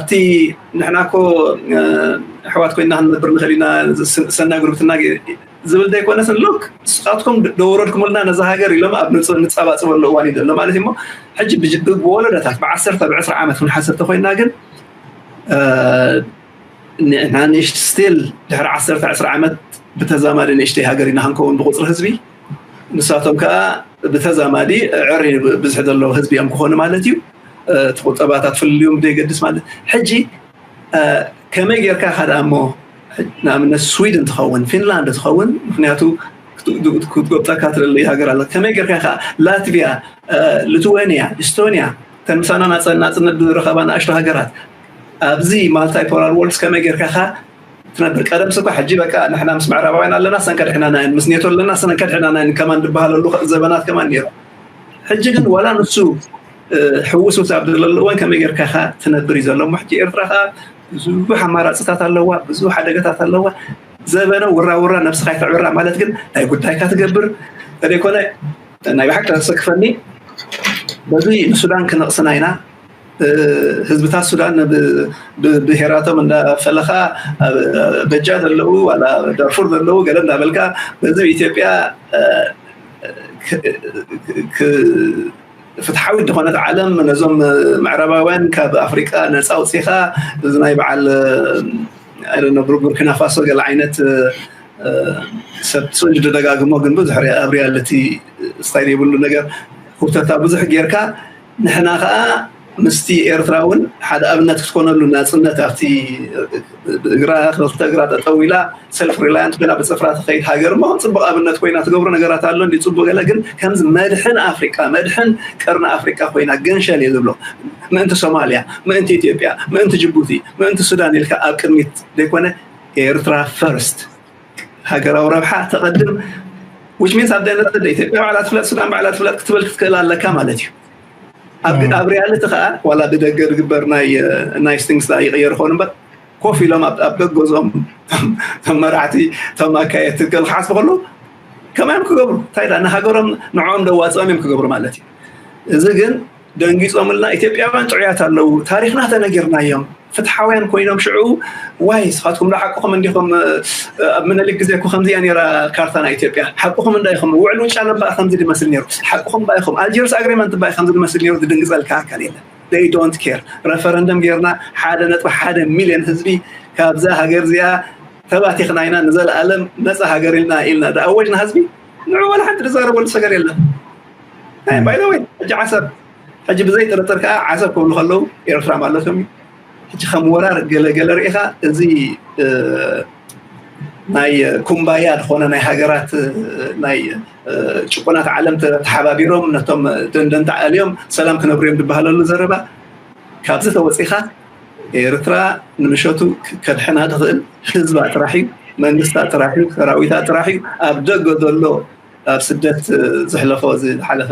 እቲ ንሕና እኮ ኣሕዋት ኮይና ክንነብር ንኽእል ኢና፣ ሰናይ ጉርብትና ዝብል ዘይኮነስ፣ ሉክ፣ ንስኻትኩም ደወረድኩምልና ነዛ ሃገር ኢሎም ኣብ ንፃባፅበሉ እዋን እዩ ዘሎ ማለት እዩ። ሕጂ ብወለዶታት ብዓሰርተ ብዕስራ ዓመት ክንሓሰብ ተኮይና ግን ንእሽት ስቲል ድሕሪ ዓሰርተ ዕስራ ዓመት ብተዛማዲ ንእሽተይ ሃገር ኢና ክንከውን ብቁፅሪ ህዝቢ። ንሳቶም ከዓ ብተዛማዲ ዕር ብዝሒ ዘለዎ ህዝቢ እዮም ክኾኑ ማለት እዩ። እቲ ቁጠባታት ፍልልዮም ብደይገድስ ማለት ሕጂ ከመይ ጌርካ ኢኻ ደኣ እሞ ንኣብነት ስዊድን ትኸውን፣ ፊንላንድ ትኸውን፣ ምክንያቱ ክትጎብጠካ ትደሊ ሃገር ኣለ። ከመይ ጌርካ ኢኻ ላትቪያ፣ ሊትዌንያ፣ ኢስቶንያ፣ ተን ምሳና ናፅነት ዝረኸባ ንኣሽቶ ሃገራት ኣብዚ ማልታይ ፖላር ወርልድስ ከመይ ጌርካ ኢኻ ትነብር? ቀደም ስኳ ሕጂ በቃ ንሕና ምስ ምዕራባውያን ኣለና ሰንከድሕና ናይን ምስ ኔቶ ኣለና ሰንከድሕና ናይን ከማን ዝበሃለሉ ዘበናት ከማን ነይሩ። ሕጂ ግን ዋላ ንሱ ሕውስውስ ኣብ ዘለሉ እዋን ከመይ ጌርካ ኢኻ ትነብር እዩ ዘሎ እሞ ሕጂ ኤርትራ ከዓ ብዙሕ ኣማራፅታት ኣለዋ፣ ብዙሕ ሓደጋታት ኣለዋ። ዘበነ ውራ ውራ ነብስኻ ይተዕብራ ማለት ግን ናይ ጉዳይካ ትገብር ተደይኮነ ናይ ብሓቂ ተሰክፈኒ። በዚ ንሱዳን ክነቕስና ኢና። ህዝብታት ሱዳን ብብሄራቶም እንዳፈለኻ በጃ ዘለዉ ዋላ ዳርፉር ዘለዉ ገለ እንዳበልካ በዚ ኢትዮጵያ ፍትሓዊት ዝኾነት ዓለም ነዞም ምዕራባውያን ካብ ኣፍሪቃ ነፃ ኣውፂኻ እዚ ናይ በዓል ቡርኪና ፋሶ ገለ ዓይነት ሰብ ስእሊ ደጋግሞ ግን ብዙሕ ኣብ ሪያልቲ ስታይ ዘይብሉ ነገር ህውተታ ብዙሕ ጌርካ ንሕና ከዓ ምስቲ ኤርትራ እውን ሓደ ኣብነት ክትኮነሉ ናፅነት ኣብቲ እግራ ክልተ እግራ ጠጠው ኢላ ሰልፍ ሪላያንት ኮይና ብፅፍራ ትኸይድ ሃገር እሞ ጽቡቅ ኣብነት ኮይና ትገብሮ ነገራት ኣሎ እንዲ ጽቡቅ ገለ ግን ከምዚ መድሕን ኣፍሪቃ መድሕን ቀርኒ ኣፍሪቃ ኮይና ገንሸል እየ ዝብሎ ምእንቲ ሶማልያ ምእንቲ ኢትዮጵያ ምእንቲ ጅቡቲ ምእንቲ ሱዳን ኢልካ ኣብ ቅድሚት ዘይኮነ ኤርትራ ፈርስት ሃገራዊ ረብሓ ተቐድም which means ኣብ ደነት ኢትዮጵያ ባዕላ ትፍለጥ ሱዳን ባዕላ ትፍለጥ ክትብል ክትክእል ኣለካ ማለት እዩ ኣብ ሪያልቲ ከዓ ዋላ ብደገ ዝግበር ናይ ናይስ ቲንግስ ይቅየር ኾኑ እምበር ኮፍ ኢሎም ኣብ ደገ ገዝኦም መራሕቲ እቶም ኣካየድቲ ገለ ክሓስቡ ከለዉ ከመይ እዮም ክገብሩ እንታይ ንሃገሮም ንዕኦም ደዋፅኦም እዮም ክገብሩ ማለት እዩ እዚ ግን ደንጊፆምልና ኢትዮጵያውያን ጥዑያት ኣለዉ ታሪክና ተነጊርናዮም ፍትሓውያን ኮይኖም ሽዑ ዋይ ስኻትኩም ዶ ሓቅኹም እንዲኹም ኣብ ምኒልክ ግዜ እኮ ከምዚያ ነይራ ካርታ ናይ ኢትዮጵያ ሓቅኹም እንዳ ኢኹም ውዕል ውጫለ እምበኣ ከምዚ ዝመስል ነይሩ ሓቅኹም እምበኣ ኢኹም ኣልጀርስ ኣግሪመንት እምበኣ ከምዚ ዝመስል ነይሩ ዝድንግፀልካ ኣካል የለን they don't care referendum ጌርና ሓደ ነጥቢ ሓደ ሚልዮን ህዝቢ ካብዛ ሃገር እዚኣ ተባቲኽና ኢና ንዘለኣለም ነፃ ሃገር ኢልና ኢልና ዝኣወጅና ህዝቢ ንዑ ዋላ ሓንቲ ዝዛረበሉ ሰገር የለን by the way ሕጂ ዓሰብ ሕጂ ብዘይ ጥርጥር ከዓ ዓሰብ ክብሉ ከለዉ ኤርትራ ማለቶም እዩ ሕጂ ከም ወራር ገለገለ ርኢኻ እዚ ናይ ኩምባያ ዝኾነ ናይ ሃገራት ናይ ጭቁናት ዓለም ተሓባቢሮም ነቶም ደንደንታ ኣልዮም ሰላም ክነብሩ እዮም ዝበሃለሉ ዘረባ ካብዚ ተወፂኻ ኤርትራ ንምሸቱ ከድሕና ዝኽእል ህዝባ ጥራሕ እዩ መንግስታ ጥራሕ እዩ ሰራዊታ ጥራሕ እዩ ኣብ ደገ ዘሎ ኣብ ስደት ዝሕለፎ ዝሓለፈ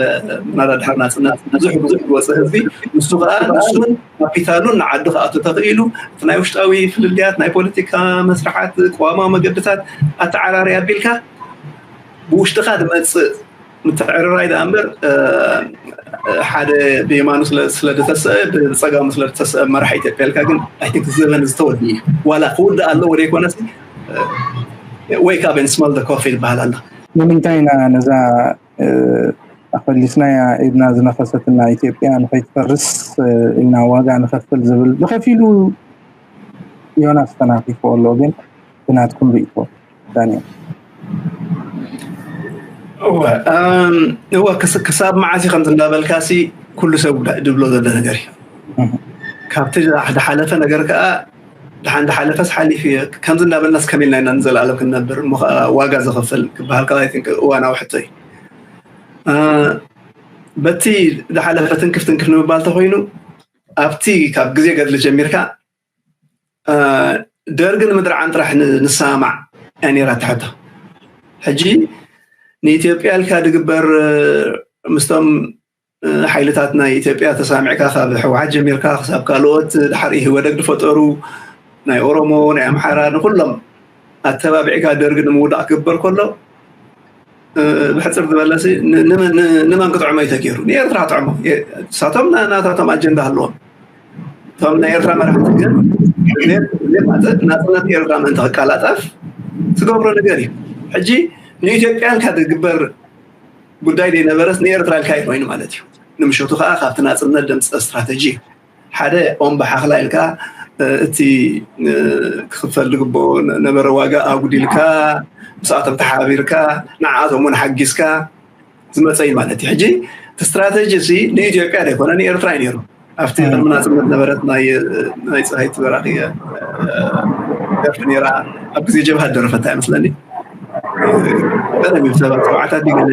ምናዳ ድሓር ናፅነት ብዙሕ ብዙሕ ዝወፀ ህዝቢ ንሱ ከዓ ንሱን ካፒታሉን ንዓዱ ክኣቱ ተኽኢሉ እቲ ናይ ውሽጣዊ ፍልልያት ናይ ፖለቲካ መስርሓት ቅዋማዊ መገድታት ኣተዓራሪ ኣቢልካ ብውሽጥኻ ዝመፅእ ምትዕርራይ ደኣ እምበር ሓደ ብየማኑ ስለዝተሰአ ብፀጋሙ ስለዝተሰአ መራሕ ኢትዮጵያ ኢልካ ግን ኣይ ቲንክ ዘበን ዝተወዲ እዩ ዋላ ክውድእ ኣለዎ ዘይኮነስ wake up and smell the coffee ይበሃል ኣሎ ንምንታይ ኢና ነዛ ኣፈሊስናያ ኢድና ዝነፈሰትና ኢትዮጵያ ንኸይትፈርስ ኢልና ዋጋ ንኸፍል ዝብል ብኸፊሉ ዮናስ ተናፊፎ ኣሎ ግን ብናትኩም ርእቶ ዳንኤል እወ እወ ክሳብ መዓስ ከምዚ እንዳበልካሲ ኩሉ ሰብ ድብሎ ዘሎ ነገር እዩ ካብቲ ዝሓለፈ ነገር ከዓ ድሓን ዝሓለፈስ ሓሊፉ እዩ ከምዚ እንዳበልናስ ከመይ ኢልና ኢና ንዘለኣለም ክንነብር እሞ ከዓ ዋጋ ዘኽፍል ክበሃል ከዓ እዋናዊ ሕቶ እዩ በቲ ዝሓለፈ ትንክፍ ትንክፍ ንምባል ተኮይኑ ኣብቲ ካብ ግዜ ገድሊ ጀሚርካ ደርግን ምድርዓን ጥራሕ ንሰማማዕ እያ ነይራ ትሕቶ ሕጂ ንኢትዮጵያ ኢልካ ዝግበር ምስቶም ሓይልታት ናይ ኢትዮጵያ ተሳሚዕካ ካብ ህወሓት ጀሚርካ ክሳብ ካልኦት ድሓር ኢህወደግ ዝፈጠሩ ናይ ኦሮሞ ናይ ኣምሓራ ንኩሎም ኣተባቢዕካ ደርግ ንምውዳቕ ክግበር ከሎ ብሕፅር ዝበለሲ ንመን ክጥዕሞ እዩ ተገይሩ ንኤርትራ ክጥዕሞ ንሳቶም ናታቶም ኣጀንዳ ኣለዎም እቶም ናይ ኤርትራ መራሕቲ ግን ብዘየማፅእ ናፅነት ኤርትራ ምእንቲ ክቀላጠፍ ዝገብሮ ነገር እዩ። ሕጂ ንኢትዮጵያ ኢልካ ዝግበር ጉዳይ ዘይነበረስ ንኤርትራ ኢልካ እዩ ኮይኑ ማለት እዩ። ንምሸቱ ከዓ ካብቲ ናፅነት ደምፀ ስትራተጂ ሓደ ኦም ብሓኽላ ኢልካ እቲ ክኽፈል ዝግብኦ ነበረ ዋጋ ኣጉዲልካ ምስኣቶም ተሓባቢርካ ንዓኣቶም እውን ሓጊዝካ ዝመፀ እዩ ማለት እዩ። ሕጂ እቲ ስትራተጂ እዚ ንኢትዮጵያ ዘይኮነ ንኤርትራ እዩ ነይሩ። ኣብቲ ቅድሚ ናፅነት ነበረት ናይ ናይ ፀሃይ ትበራኺ ደርፊ ነይራ። ኣብ ግዜ ጀብሃ ደረፈታ ይመስለኒ። ቀደም እዩ ሰባት ሰብዓታት ይገለ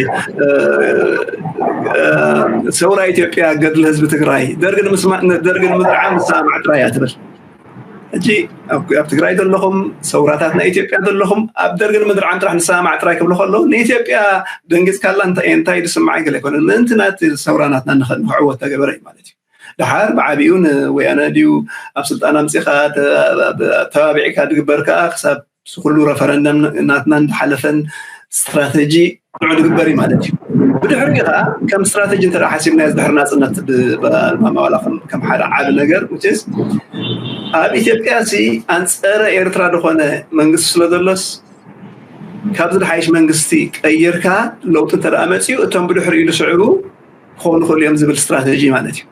ሰውራ ኢትዮጵያ ገድሊ ህዝቢ ትግራይ ደርግን ምስማ ደርግን ምድርዓ ምስማዕ ጥራይ እያ ትብል። ሕጂ ኣብ ትግራይ ዘለኹም ሰውራታት ናይ ኢትዮጵያ ዘለኹም ኣብ ደርግን ምድርዓን ጥራሕ ንሰማማዕ ጥራይ ክብሉ ከለዉ ንኢትዮጵያ ደንጊፅካላ እንታይ እንታይ ዝስማዕ ገለ ኣይኮነን። ምእንቲ ናቲ ሰውራ ናትና ንኸ- ንክዕወት ተገበረ እዩ ማለት እዩ። ድሓር ብዓቢኡ ንወያነ ድዩ ኣብ ስልጣን ኣምፂኻ ተ- ተባቢዕካ ድግበር ከዓ ክሳብ እዚ ኩሉ ረፈረንደም ናትና እንዳሓለፈን ስትራተጂ ንዑ ድግበር እዩ ማለት እዩ። ብድሕሪኡ ከዓ ከም ስትራተጂ እንተ ሓሲብናዮ ዝድሕሪ ናፅነት ማማዋላ ከም ሓደ ዓብ ነገር ውጭስ ኣብ ኢትዮጵያ ሲ ኣንፀረ ኤርትራ ዝኾነ መንግስቲ ስለ ዘሎስ ካብዚ ዝሓይሽ መንግስቲ ቀይርካ ለውጢ እንተ መፅኡ እቶም ብድሕሪኡ ዝስዕቡ ክኾኑ ይኽእሉ እዮም ዝብል ስትራተጂ ማለት እዩ።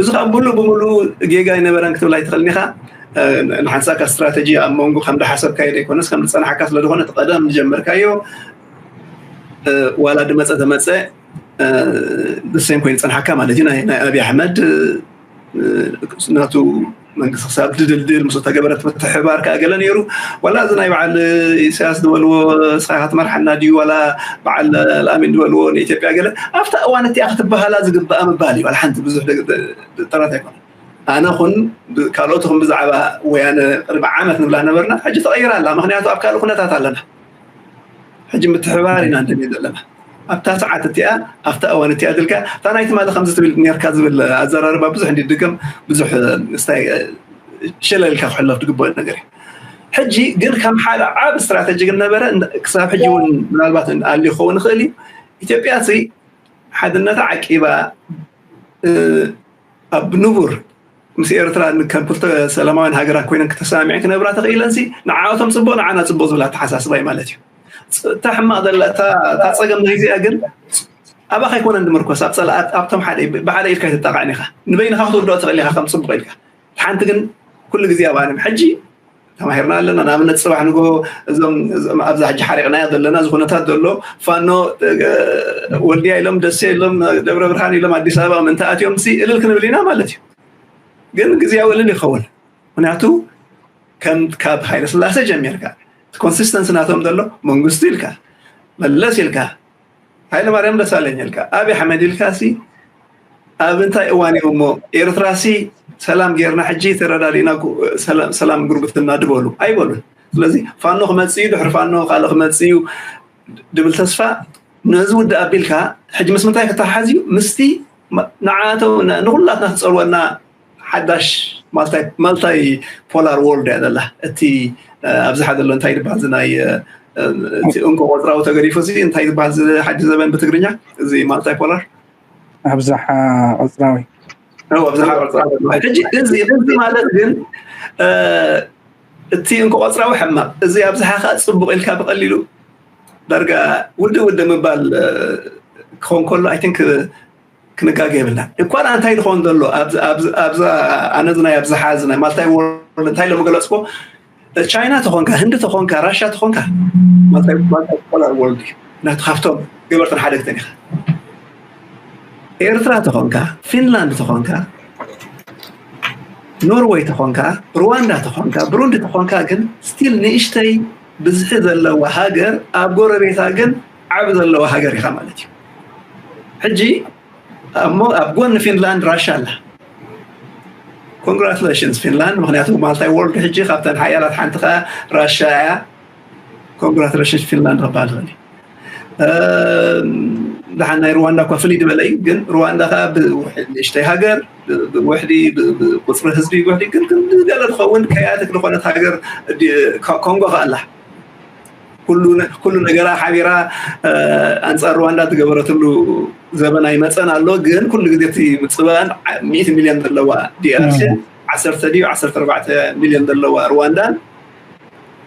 እዚ ከዓ ሙሉእ ብሙሉእ ጌጋ ኣይነበረን ክትብል ኣይትኽእልን ኢኻ። ንሓንሳካ ስትራተጂ ኣብ መንጎ ከም ዝሓሰብካዮ ዘይኮነስ ከም ዝፀናሕካ ስለ ዝኾነ እቲ ቀደም ዝጀመርካዮ ዋላ ድመፀ ተመፀ ደሴም ኮይኑ ዝፀንሓካ ማለት እዩ። ናይ ኣብይ ኣሕመድ ናቱ መንግስቲ ክሳብ ድድልድል ምስ ተገበረት ምትሕባር ከዓ ገለ ነይሩ። ዋላ እዚ ናይ በዓል ኢሳያስ ዝበልዎ እስኻ ክትመርሓና ድዩ ዋላ በዓል ኣልኣሚን ዝበልዎ ንኢትዮጵያ ገለ ኣብታ እዋን እቲኣ ክትበሃላ ዝግብኣ ምባል እዩ። ዋላ ሓንቲ ብዙሕ ጥራት ኣይኮነ። ኣነ ኹን ካልኦት ኹን ብዛዕባ ወያነ ቅድሚ ዓመት ንብላ ነበርና። ሕጂ ተቐይራ ኣላ። ምክንያቱ ኣብ ካልእ ኩነታት ኣለና። ሕጂ ምትሕባር ኢና እንደልየ ዘለና ኣብታ ሰዓት እቲኣ ኣብታ እዋን እቲኣ ድልካ እታ ናይ ትማሊ ከምዚ ትብል ነርካ ዝብል ኣዘራርባ ብዙሕ እንዲ ድገም ብዙሕ ስታይ ሸለልካ ክሕለፍ ዝግበኦ ነገር እዩ። ሕጂ ግን ከም ሓደ ዓብ ስትራተጂ ግን ነበረ ክሳብ ሕጂ እውን ምናልባት ኣልዩ ክኸውን ይኽእል እዩ። ኢትዮጵያ ሲ ሓድነታ ዓቂባ ኣብ ንቡር ምስ ኤርትራ ከም ክልተ ሰላማውያን ሃገራት ኮይነን ክተሰማሚዐን ክነብራ ተኽኢለን ሲ ንዓኣቶም ፅቡቅ ንዓና ፅቡቅ ዝብል ኣተሓሳስባ እዩ ማለት እዩ። እታ ሕማቅ ዘላ እታ ፀገም ናይዚኣ ግን ኣባኻ ኣይኮነን ድምርኮስ ኣብ ፀላኣት ኣብቶም ሓደ ባዕለ ኢልካ ኣይትጣቃዕን ኢኻ። ንበይንኻ ክትውድኦ ትኽእል ኢኻ ከም ፅቡቅ ኢልካ ሓንቲ ግን ኩሉ ግዜ ኣባንም ሕጂ ተማሂርና ኣለና። ንኣብነት ፅባሕ ንጎ እዞም ኣብዛ ሕጂ ሓሪቕናያ ዘለና እዚ ኩነታት ዘሎ ፋኖ ወልድያ ኢሎም ደሴ ኢሎም ደብረ ብርሃን ኢሎም ኣዲስ ኣበባ ምእንቲ ኣትዮም ሲ እልል ክንብል ኢና ማለት እዩ። ግን ግዜያዊ እልል ይኸውን። ምክንያቱ ከም ካብ ሃይለ ስላሴ ጀሚርካ ኮንሲስተንሲ ናቶም ዘሎ መንግስቱ ኢልካ መለስ ኢልካ ሃይለ ማርያም ደሳለኝ ኢልካ ኣብይ ኣሕመድ ኢልካ ሲ ኣብ እንታይ እዋን እዮም እሞ ኤርትራ ሲ ሰላም ጌርና ሕጂ ተረዳዲእና ሰላም ጉርብትና ድበሉ ኣይበሉን። ስለዚ ፋኖ ክመፅእ እዩ ድሕሪ ፋኖ ካልእ ክመፅእ እዩ ድብል ተስፋ ነዚ ውድእ ኣቢልካ ሕጂ ምስ ምንታይ ክተሓሓዝ እዩ ምስቲ ንዓቶ ንኩላትና ትፀልወና ሓዳሽ ማልታይ ፖላር ወርልድ እያ ዘላ። እቲ ኣብዝሓ ዘሎ እንታይ ዝበሃል ናይ እቲ እንኮ ቆፅራዊ ተገዲፉ እዚ እንታይ ዝበሃል ሓዲ ዘበን ብትግርኛ እዚ ማልታይ ፖላር ኣብዝሓ ቆፅራዊ ሕጂ እዚ ማለት ግን እቲ እንኮ ቆፅራዊ ሕማቅ እዚ ኣብዝሓ ከዓ ፅቡቅ ኢልካ ብቀሊሉ ዳርጋ ውድእ ውድእ ምባል ክኸውን ከሎ ኣይ ቲንክ ክንጋገ የብልና እኳ እንታይ ዝኸውን ዘሎ ኣብዛ ኣነ ናይ ኣብዝሓ እዚ ናይ ማልታይ ወርልድ እንታይ ኢሎም ገለፅኮ ቻይና ተኾንካ ህንዲ ተኾንካ ራሻ ተኾንካ ማልታይ ፖላር ወርልድ እዩ ናቱ ካብቶም ገበርትን ሓደግትን ኢኻ ኤርትራ ተኾንካ ፊንላንድ ተኾንካ ኖርወይ ተኾንካ ሩዋንዳ ተኾንካ ብሩንዲ ተኾንካ ግን ስቲል ንእሽተይ ብዝሒ ዘለዋ ሃገር ኣብ ጎረቤታ ግን ዓብ ዘለዋ ሃገር ኢኻ ማለት እዩ። ሕጂ እሞ ኣብ ጎኒ ፊንላንድ ራሻ ኣላ። ኮንግራቱሌሽንስ ፊንላንድ፣ ምክንያቱ ማልታይ ወርልድ ሕጂ ካብተን ሓያላት ሓንቲ ከኣ ራሻ እያ። ኮንግራቱሌሽንስ ፊንላንድ ክበሃል ይኽእል እዩ። ደሓን ናይ ሩዋንዳ እኳ ፍልይ ዝበለ እዩ፣ ግን ሩዋንዳ ከኣ ብውሕድ ንእሽተይ ሃገር ብውሕዲ ቁፅሪ ህዝቢ ውሕዲ ግን ግን ገለ ዝኸውን ከያትክ ዝኾነት ሃገር ኮንጎ ከኣ ኣላ። ኩሉ ነገራ ሓቢራ ኣንፃር ሩዋንዳ ዝገበረትሉ ዘበን ኣይመፀን ኣሎ። ግን ኩሉ ግዜ እቲ ምፅበባን ሚእቲ ሚልዮን ዘለዋ ዲኣርሲ ዓሰርተ ድዩ ዓሰርተ ኣርባዕተ ሚልዮን ዘለዋ ሩዋንዳን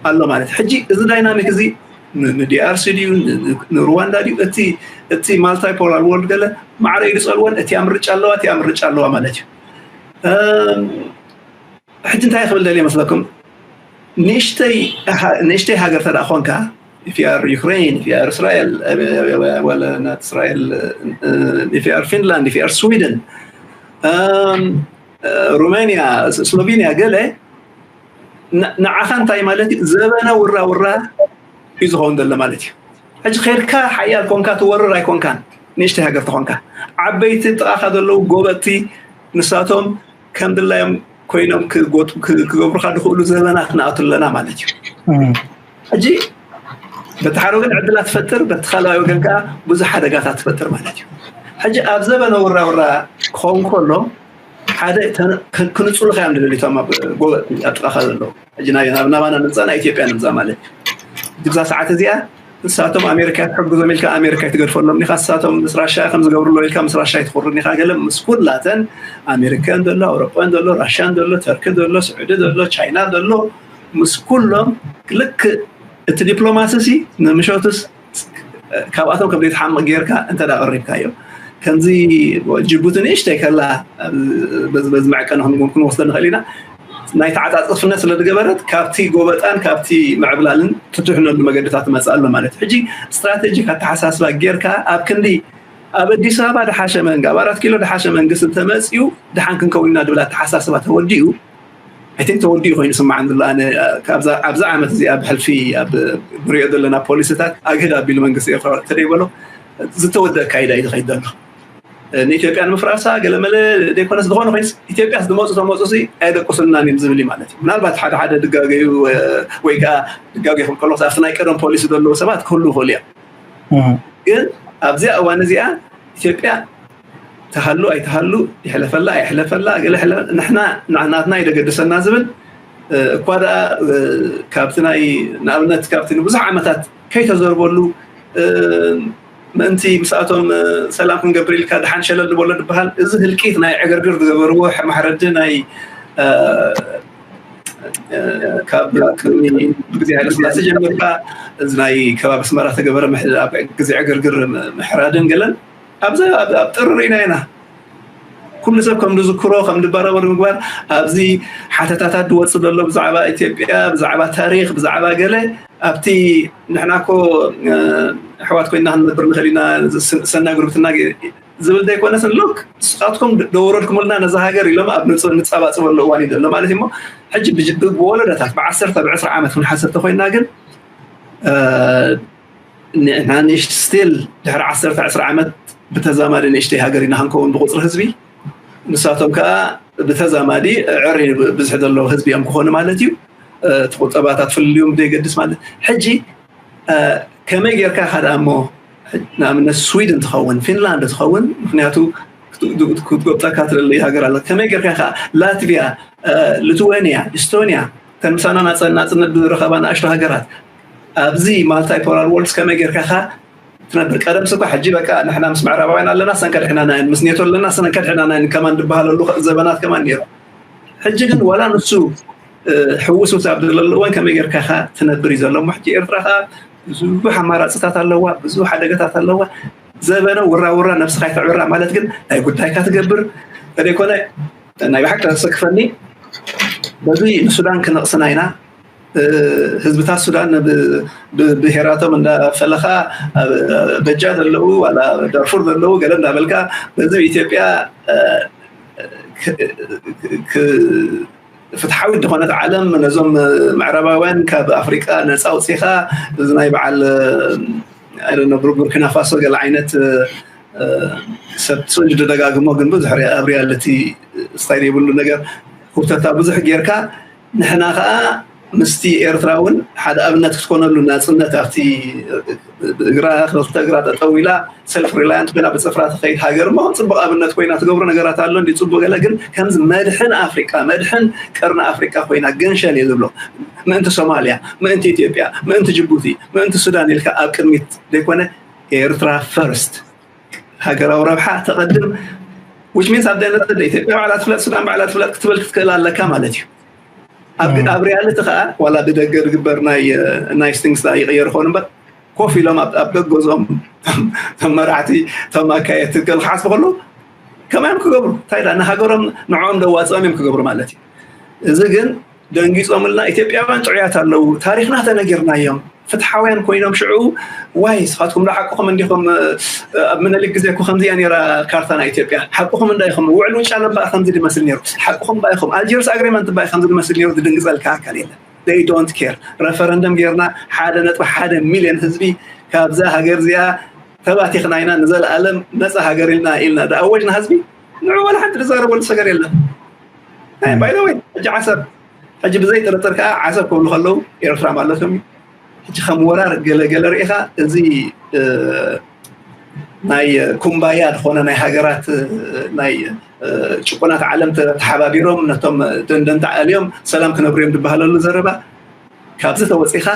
ኣሎ ማለት እዩ። ሕጂ እዚ ዳይናሚክ እዚ ንዲኣርሲ ድዩ ንሩዋንዳ ድዩ እቲ ማልታይፖላር ወርልድ ገለ ማዕረ እዩ ዝፀልወን እቲያ ምርጫ ኣለዋ እቲያ ምርጫ ኣለዋ ማለት እዩ። ሕጂ እንታይ ክብል ደልየ መስለኩም? ንእሽተይ ሃገር ተደኣ ኮንካ ኢፊኣር ዩክሬን ኢፊኣር እስራኤል ወላ ናት እስራኤል ኢፊኣር ፊንላንድ ኢፊኣር ስዊድን ሩሜንያ ስሎቬንያ ገለ ንዓኻ እንታይ ማለት እዩ? ዘበነ ውራ ውራ እዩ ዝኸውን ዘሎ ማለት እዩ። ሕጂ ከድካ ሓያል ኮንካ ትወርር ኣይኮንካን፣ ንእሽተይ ሃገር ተኾንካ ዓበይቲ ጥቓኻ ዘለዉ ጎበጥቲ ንሳቶም ከም ድላዮም ኮይኖም ክገብሩካ ዝኽእሉ ዘበናት ንኣቱ ኣለና ማለት እዩ። ሕጂ በቲ ሓደ ወገን ዕድላት ትፈጥር፣ በቲ ካልኣይ ወገን ከዓ ብዙሕ ሓደጋታት ትፈጥር ማለት እዩ። ሕጂ ኣብ ዘበነ ውራ ውራ ክኸውን ከሎ ሓደ ክንፅሉኻ እዮም ንደሊቶም ኣብ ጎበጥ ኣብ ጥቃኻ ዘለዉ ሕጂ ናባና ንምፃእ ናይ ኢትዮጵያ ንምፃእ ማለት እዩ። እዛ ሰዓት እዚኣ ንሳቶም ኣሜሪካ ትሕግዞም ኢልካ ኣሜሪካ ትገድፈሎም ዲኻ? ንሳቶም ምስ ራሻ ከም ዝገብርሎ ኢልካ ምስ ራሻ ይትኩርን ኢኻ? ገለ ምስ ኩላተን ኣሜሪካን ዘሎ ኣውሮጳን ዘሎ ራሻን ዘሎ ተርኪ ዘሎ ስዑዲ ዘሎ ቻይና ዘሎ ምስ ኩሎም ልክእ እቲ ዲፕሎማሲ ሲ ንምሸቱስ ካብኣቶም ከም ዘይትሓምቕ ጌርካ እንተ ደኣ ቀሪብካዮ ከምዚ ጅቡቲ ንእሽተይ ከላ በዚ መዕቀኒ ክንወስዶ ንኽእል ኢና ናይ ተዓፃፅፍነት ስለ ዝገበረት ካብቲ ጎበጣን ካብቲ ምዕብላልን ትድሕነሉ መገድታት ትመፅእ ኣሎ ማለት እዩ። ሕጂ ስትራቴጂክ ኣተሓሳስባ ጌርካ ኣብ ክንዲ ኣብ ኣዲስ ኣበባ ድሓሸ መንግ ኣብ ኣራት ኪሎ ድሓሸ መንግስቲ እንተመፅኡ ድሓን ክንከውን ኢና ድብል ኣተሓሳስባ ተወዲኡ ኣይቲንክ ተወዲኡ ኮይኑ ስማዓን ዘሎ ኣነ ኣብዛ ዓመት እዚኣ ብሕልፊ ኣብ ንሪኦ ዘለና ፖሊሲታት ኣግህድ ኣቢሉ መንግስቲ ኤርትራ ተደይበሎ ዝተወደ ኣካይዳ እዩ ዝኸይድ ዘሎ። ንኢትዮጵያ ንምፍራሳ ገለመለ ዘይኮነስ ዝኾነ ኮይንስ ኢትዮጵያ ዝመፁ ተመፁ ሲ ኣይደቁስልናን እዮም ዝብል እዩ ማለት እዩ። ምናልባት ሓደ ሓደ ድጋገዩ ወይ ከዓ ድጋገ ክብል ከሎ ኣብቲ ናይ ቀደም ፖሊሲ ዘለዉ ሰባት ክህሉ ይኽእሉ እዮም። ግን ኣብዚኣ እዋን እዚኣ ኢትዮጵያ ትሃሉ ኣይትሃሉ ይሕለፈላ ኣይሕለፈላ ገለ ንሕና ናትና ይደገድሰና ዝብል እኳ ደኣ ካብቲ ናይ ንኣብነት ካብቲ ንብዙሕ ዓመታት ከይተዘርበሉ ምእንቲ ምስኣቶም ሰላም ክንገብር ኢልካ ድሓን ሸለል ንበሎ ዝበሃል እዚ ህልቂት ናይ ዕግርግር ዝገበርዎ ማሕረዲ ናይ ካብ ቅድሚ ግዜ ሃይለስላሴ ጀሚርካ እዚ ናይ ከባቢ ኣስመራ ተገበረ ኣብ ግዜ ዕግርግር ምሕራድን ገለን ኣብዚ ኣብ ጥሪ ርኢና ኢና። ኩሉ ሰብ ከም ዝዝክሮ ከም ዝባረቦ ንምግባር ኣብዚ ሓተታታት ዝወፅእ ዘሎ ብዛዕባ ኢትዮጵያ ብዛዕባ ታሪክ ብዛዕባ ገለ ኣብቲ ንሕና ኮ ኣሕዋት ኮይና ክንነብር ንኽእል ኢና ሰናይ ጉርብትና ዝብል ዘይኮነስ ሉክ ንስኻትኩም ደወረድኩምልና ነዛ ሃገር ኢሎም ኣብ ንፃባፅበሉ እዋን እዩ ዘሎ ማለት እሞ ሕጂ ብወለዶታት ብዓሰርተ ብዕስራ ዓመት ክንሓሰብ ተኮይና ግን ንእሽት ስቲል ድሕሪ ዓሰርተ ዕስራ ዓመት ብተዛማዲ ንእሽተይ ሃገር ኢና ክንከውን ብቁፅሪ ህዝቢ ንሳቶም ከዓ ብተዛማዲ ዕሪ ብዝሒ ዘለዎ ህዝቢ እዮም ክኾኑ ማለት እዩ። እቲ ቁጠባታት ፍልልዮም ዘይገድስ ማለት ሕጂ ከመይ ጌርካ ኢኻ ደኣ እሞ ንኣብነት ስዊድን ትኸውን ፊንላንድ ትኸውን ምክንያቱ ክትጎብጠካ ትደሊ ሃገር ኣለ ከመይ ጌርካ ኢኻ ላትቪያ ሊትዌንያ ኢስቶንያ እተን ምሳና ናፅነት ዝረኸባ ንኣሽቶ ሃገራት ኣብዚ ማልታይ ፖላር ወርልድስ ከመይ ጌርካ ኢኻ ትነብር ቀደም ስኳ ሕጂ በቃ ንሕና ምስ ምዕራባውያን ኣለና ሰንከ ድሕና ናይን ምስ ኔቶ ኣለና ሰንከ ድሕና ናይን ከማን ዝበሃለሉ ዘበናት ከማን ነይሩ ሕጂ ግን ዋላ ንሱ ሕውስውስ ኣብ ዘለሉ እዋን ከመይ ጌርካ ኢኻ ትነብር እዩ ዘሎ እሞ ሕጂ ኤርትራ ከዓ ብዙሕ ኣማራፅታት ኣለዋ ብዙሕ ሓደጋታት ኣለዋ ዘበነ ውራ ውራ ነብስኻ ይተዕብራ ማለት ግን ናይ ጉዳይካ ትገብር ተደይኮነ ናይ ብሓቂ ተሰክፈኒ በዚ ንሱዳን ክነቕስና ኢና ህዝብታት ሱዳን ብብሄራቶም እንዳፈለኻ በጃ ዘለዉ ዋላ ዳርፉር ዘለዉ ገለ እንዳበልካ በዚ ኢትዮጵያ ፍትሓዊት ዝኾነት ዓለም ነዞም ምዕራባውያን ካብ ኣፍሪቃ ነፃ ኣውፂኻ እዚ ናይ በዓል ቡርኪና ፋሶ ገለ ዓይነት ሰብ ስእሊ ደጋግሞ ግን ብዙሕ ኣብ ሪያልቲ ስታይ ዘይብሉ ነገር ኩብተታ ብዙሕ ጌርካ ንሕና ከዓ ምስቲ ኤርትራ እውን ሓደ ኣብነት ክትኮነሉ ናፅነት ኣብቲ እግራ ክልተ እግራ ጠጠው ኢላ ሰልፍ ሪላያንት ኮይና ብፅፍራ ትኸይድ ሃገር እሞ ከም ፅቡቅ ኣብነት ኮይና ትገብሮ ነገራት ኣሎ እንዲ ፅቡቅ ገለ ግን ከምዚ መድሕን ኣፍሪቃ መድሕን ቀርኒ ኣፍሪቃ ኮይና ገንሸል እየ ዝብሎ ምእንቲ ሶማልያ ምእንቲ ኢትዮጵያ ምእንቲ ጅቡቲ ምእንቲ ሱዳን ኢልካ ኣብ ቅድሚት ዘይኮነ ኤርትራ ፈርስት ሃገራዊ ረብሓ ተቐድም which means ኣብ ደነተ ኢትዮጵያ ባዕላ ትፍለጥ፣ ሱዳን ባዕላ ትፍለጥ ክትብል ክትክእል ኣለካ ማለት እዩ። ኣብ ኣብ ሪያልቲ ከዓ ዋላ ብደገ ዝግበር ናይ ናይስ ቲንግስ ይቕየር ይኾን እምበር፣ ኮፍ ኢሎም ኣብ ኣብ ደገ ገዝኦም እቶም መራሕቲ፣ እቶም ኣካየድቲ ገለ ክሓስቡ ከለዉ ከመይ እዮም ክገብሩ? እንታይ ዳ ንሃገሮም ንዕኦም ደዋፅኦም እዮም ክገብሩ ማለት እዩ። እዚ ግን ደንጊፆምልና። ኢትዮጵያውያን ጥዑያት ኣለዉ፣ ታሪክና ተነጊርናዮም፣ ፍትሓውያን ኮይኖም ሽዑ ዋይ ስኻትኩም ዶ ሓቅኹም እንዲኹም? ኣብ ምኒልክ ግዜ እኮ ከምዚኣ ነይራ ካርታ ናይ ኢትዮጵያ፣ ሓቅኹም እንዳ ኢኹም። ውዕል ውጫለ እምበኣር ከምዚ ዝመስል ነይሩ፣ ሓቅኹም እባ ኢኹም። ኣልጀርስ ኣግሪመንት እባ ከምዚ ዝመስል ነይሩ። ዝድንግፀልካ ኣካል የለን። They don't care። ረፈረንደም ጌርና ሓደ ነጥቢ ሓደ ሚልዮን ህዝቢ ካብዛ ሃገር እዚኣ ተባቲኽና ኢና ንዘለኣለም ነፃ ሃገር ኢልና ኢልና ዝኣወጅና ህዝቢ ንዑ ዋላ ሓንቲ ዝዛረበሉ ሰገር የለን። ባይ ዘ ወይ ሕጂ ዓሰብ ሕጂ ብዘይ ጥርጥር ከዓ ዓሰብ ክብሉ ከለዉ ኤርትራ ማለቶም እዩ። ሕጂ ከም ወራር ገለ ገለ ርኢኻ እዚ እ፣ ናይ ኩምባያ ዝኾነ ናይ ሃገራት እ፣ ናይ እ፣ ጭቁናት ዓለም ተ- ተሓባቢሮም ነቶም ደንደንታ ኣልዮም ሰላም ክነብሩ እዮም ዝበሃለሉ ዘረባ ካብዚ ተወፂኻ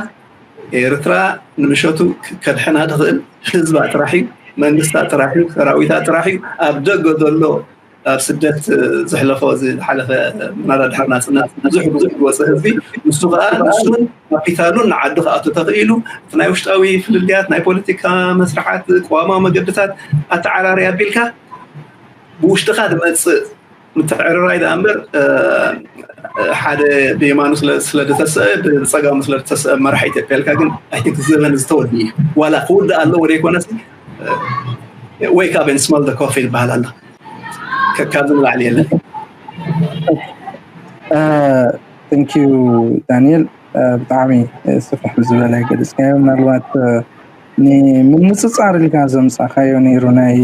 ኤርትራ ንምሸቱ ክ- ከድሕና ዝኽእል ህዝባ ጥራሕ እዩ፣ መንግስታ ጥራሕ እዩ፣ ሰራዊታ ጥራሕ እዩ። ኣብ ደገ ዘሎ ኣብ ስደት እ፣ ዘሕለፎ እዚ ዝሓለፈ ምናዳ ድሕሪ ናፅነት ብዙሕ ብዙሕ ዝወፀ ህዝቢ ንሱ ከዓ ንሱን ካፒታሉን ንዓዱ ክኣቱ ተኽኢሉ እቲ ናይ ውሽጣዊ ፍልልያት ናይ ፖለቲካ መስርሓት ቅዋማዊ መገድታት ኣተዓራሪ ኣቢልካ ብውሽጥኻ ዝመፅእ ምትዕርራይ ደኣ እምበር እ፣ ሓደ ብየማኑ ስለ- ስለ ዝተስአ ብፀጋሙ ስለ ዝተስአ መራሕ ኢትዮጵያ ኢልካ ግን ኣይ ቲንክ ዘበን ዝተወዲ እዩ። ዋላ ክውድእ ኣለዎ ዘይኮነስ wake up and smell the coffee ይበሃል ኣሎ። ከ- ካብዚ ንላዕሊ የለን። Thank you ዳንኤል። ብጣዕሚ ስፍሕ ዝበለ ገለፅካዮ። ምናልባት ንምንፅፃር ኢልካ ዘምፃእካዮ ነይሩ ናይ